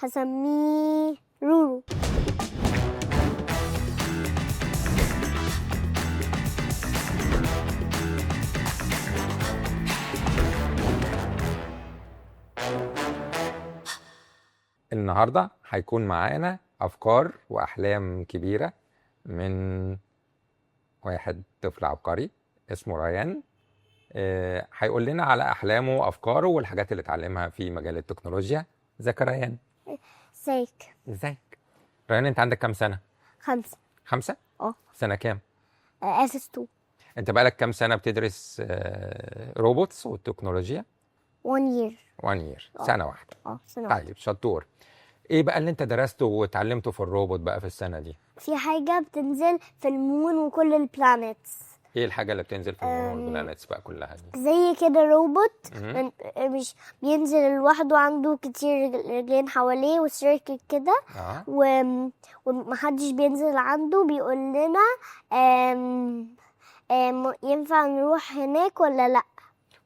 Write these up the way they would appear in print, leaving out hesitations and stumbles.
هسميه رورو. النهارده هيكون معانا افكار واحلام كبيرة من واحد طفل عبقري اسمه ريان. هيقول لنا على احلامه وافكاره والحاجات اللي اتعلمها في مجال التكنولوجيا. ازيك يا ريان؟ ازيك. ازيك ريان؟ انت عندك كام سنة؟ 5. 5؟ اه. سنة كام؟ SS 2. انت بقالك كام سنة بتدرس robots والتكنولوجيا؟ 1 year. 1 year. اه. سنة واحدة. اه، سنة واحدة. طيب شطور. ايه بقى اللي انت درسته واتعلمته في الروبوت بقى في السنة دي؟ في حاجة بتنزل في ال moon وكل ال planets. ايه الحاجة اللي بتنزل في ال moon وال planets بقى كلها دي؟ زي كده روبوت مهم. مش بينزل لوحده، عنده كتير رجلين حواليه و circle كده. اه. ومحدش بينزل عنده، بيقول لنا أم... أم... ينفع نروح هناك ولا لا.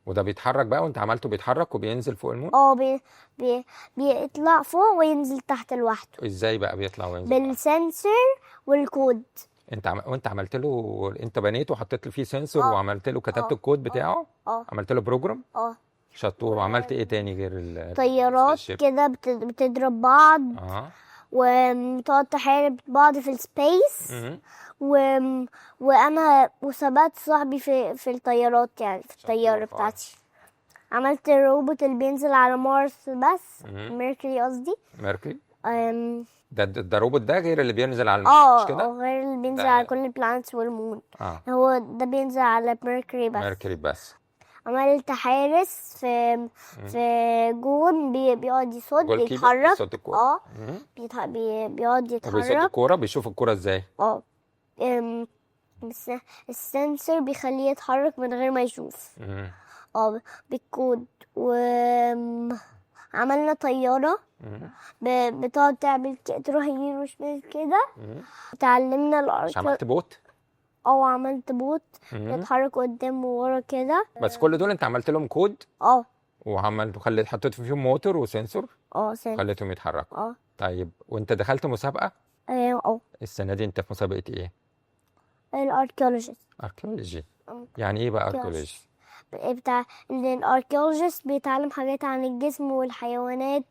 وده بيتحرك بقى، وانت عملته بيتحرك وبينزل فوق ال moon؟ اه، بيطلع فوق وينزل تحت لوحده. ازاي بقى بيطلع وينزل بقى؟ بال sensor وال code. وانت عملت له، انت بنيته وحطيت له فيه sensor اه. وعملت له، كتبت اه. الكود بتاعه؟ اه. عملت له program؟ اه. شطور. وعملت ايه تاني غير طيارات ال spaceship؟ كده بتضرب بعض. اه. وتقعد تحارب بعض في ال space. مهم. و... وانا وثبت صاحبي في الطيارات، يعني في الطيارة شطور خالص. بتاعتي. عملت الروبوت اللي بينزل على مارس بس، مهم. Mercury قصدي. Mercury. ده روبوت ده غير اللي بينزل على ال moon، مش كده؟ اه، غير اللي بينزل ده- على كل ال planets وال moon. اه. هو ده بينزل على Mercury بس. Mercury بس. عملت حارس في جون بيقعد يصد، goalkeeper بيتحرك. بيصد الكورة. اه. مهم. بيقعد وبيصد يتحرك. الكورة، بيشوف الكورة ازاي؟ اه، بس ال sensor بيخليه يتحرك من غير ما يشوف. مهم. اه، بالكود. وعملنا طيارة مهم. بتقعد تعمل تروح يمين وشمال كده. مهم. اتعلمنا مش الارك. عملت bot؟ اه، عملت bot مهم. يتحرك قدام وورا كده. بس كل دول انت عملت لهم كود؟ اه. وعملت وخليت حطيت فيهم موتور و sensor؟ اه، sensor. خليتهم يتحركوا. اه. طيب وانت دخلت مسابقة؟ اه. السنة دي انت في مسابقة ايه؟ ال archaeologist. archaeology. يعني ايه بقى archaeology؟ بتاع ان ال archaeologist بيتعلم حاجات عن الجسم والحيوانات.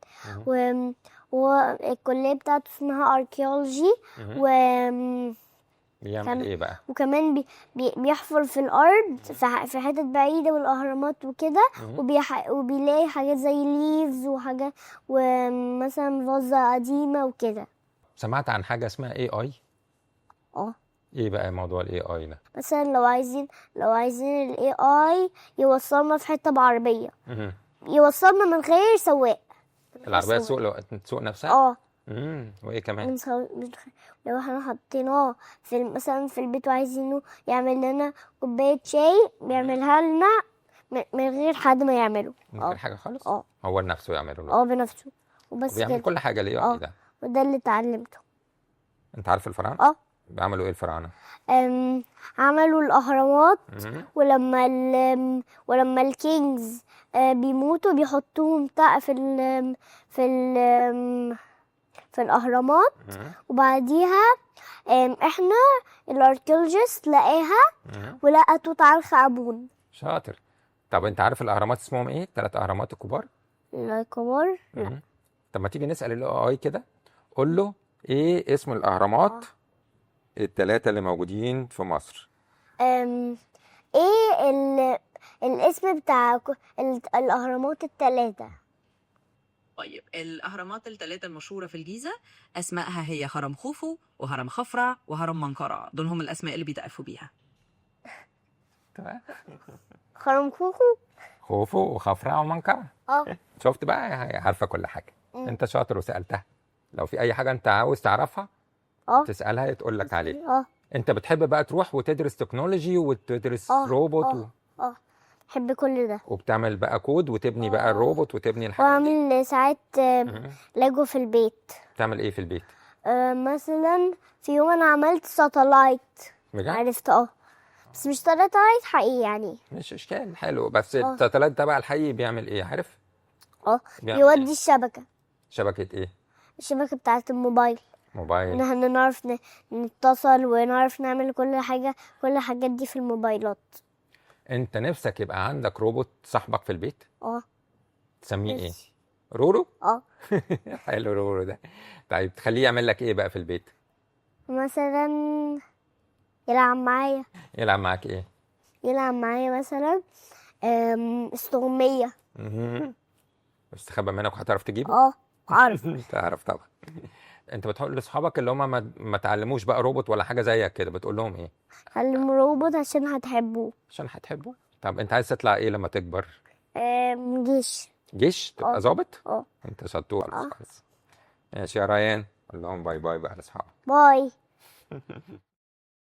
والكلية بتاعته اسمها archaeology. و بيعمل ايه بقى؟ وكمان بيحفر في الأرض في حتت بعيدة والأهرامات وكده. وبيلاقي حاجات زي leaves وحاجات، ومثلا فازة قديمة وكده. سمعت عن حاجة اسمها AI؟ اه. ايه بقى موضوع ال AI ده؟ مثلا لو عايزين ال AI يوصلنا في حتة بعربية، يوصلنا من غير سواق. العربية تسوق، لو تسوق نفسها؟ اه. وايه كمان؟ لو احنا حطيناه في مثلا في البيت وعايزينه يعمل لنا كوباية شاي، بيعملها لنا من غير حد ما يعمله. من غير حاجة خالص؟ اه. هو نفسه يعمله له. اه، بنفسه وبس. وبيعمل كده. كل حاجة ال AI اه. ده. وده اللي اتعلمته. انت عارف الفراعنة؟ اه. بيعملوا ايه الفراعنة؟ عملوا الأهرامات. ولما ال kings بيموتوا بيحطوهم في ال في الأهرامات. وبعديها احنا ال archaeologist لقاها ولقى توت عنخ آمون. شاطر. طب انت عارف الاهرامات اسمهم ايه؟ الثلاث اهرامات الكبار؟ الكبار؟ لا. طب ما تيجي نسأل ال AI كده، قول له ايه اسم الاهرامات الثلاثة اللي موجودين في مصر؟ ايه الاسم بتاع الأهرامات الثلاثة؟ طيب، الأهرامات الثلاثة المشهورة في الجيزة أسمائها هي هرم خوفو وهرم خفرع وهرم منقرع. دول هم الأسماء اللي بيتعرفوا بيها. تمام. هرم خوفو. خوفو وخفرع ومنقرع. اه. شفت بقى، هي عارفة كل حاجة. انت شاطر وسألتها. لو في اي حاجة انت عاوز تعرفها تسألها تقول لك عليها. اه. انت بتحب بقى تروح وتدرس technology وتدرس اه. روبوت اه، بحب كل ده. وبتعمل بقى كود وتبني بقى الروبوت وتبني الحاجات دي. واعمل ساعات ليجو في البيت. بتعمل ايه في البيت؟ مثلا في يوم انا عملت satellite. بجد؟ عرفت، اه، بس مش satellite حقيقي يعني. مش اشكال حلو بس. اه. ال satellite ده بقى الحقيقي بيعمل ايه، عارف؟ اه. بيعمل بيودي إيه؟ الشبكة. شبكة ايه؟ الشبكة بتاعة الموبايل. ان موبايل. احنا نعرف نتصل ونعرف نعمل كل حاجة، كل الحاجات دي في الموبايلات. انت نفسك يبقى عندك روبوت صاحبك في البيت؟ اه. تسميه ايه؟ نفسي. رورو؟ اه. حلو رورو ده. طيب تخليه يعمل لك ايه بقى في البيت؟ مثلا يلعب معايا. يلعب معاك ايه؟ يلعب معايا مثلا استغمية. مهم. استخبى منك وهتعرف تجيبه؟ اه، عارف. تعرف طبعا. انت بتقول لاصحابك اللي هم ما تعلموش بقى روبوت ولا حاجة زيك كده، بتقول لهم ايه؟ خليهم روبوت عشان هتحبوه. عشان هتحبه. طب انت عايز تطلع ايه لما تكبر؟ جيش. جيش؟ تبقى اه. ظابط؟ اه. انت شطور اه. خالص. ماشي يا ريان، قول لهم bye bye بقى لاصحابك. bye.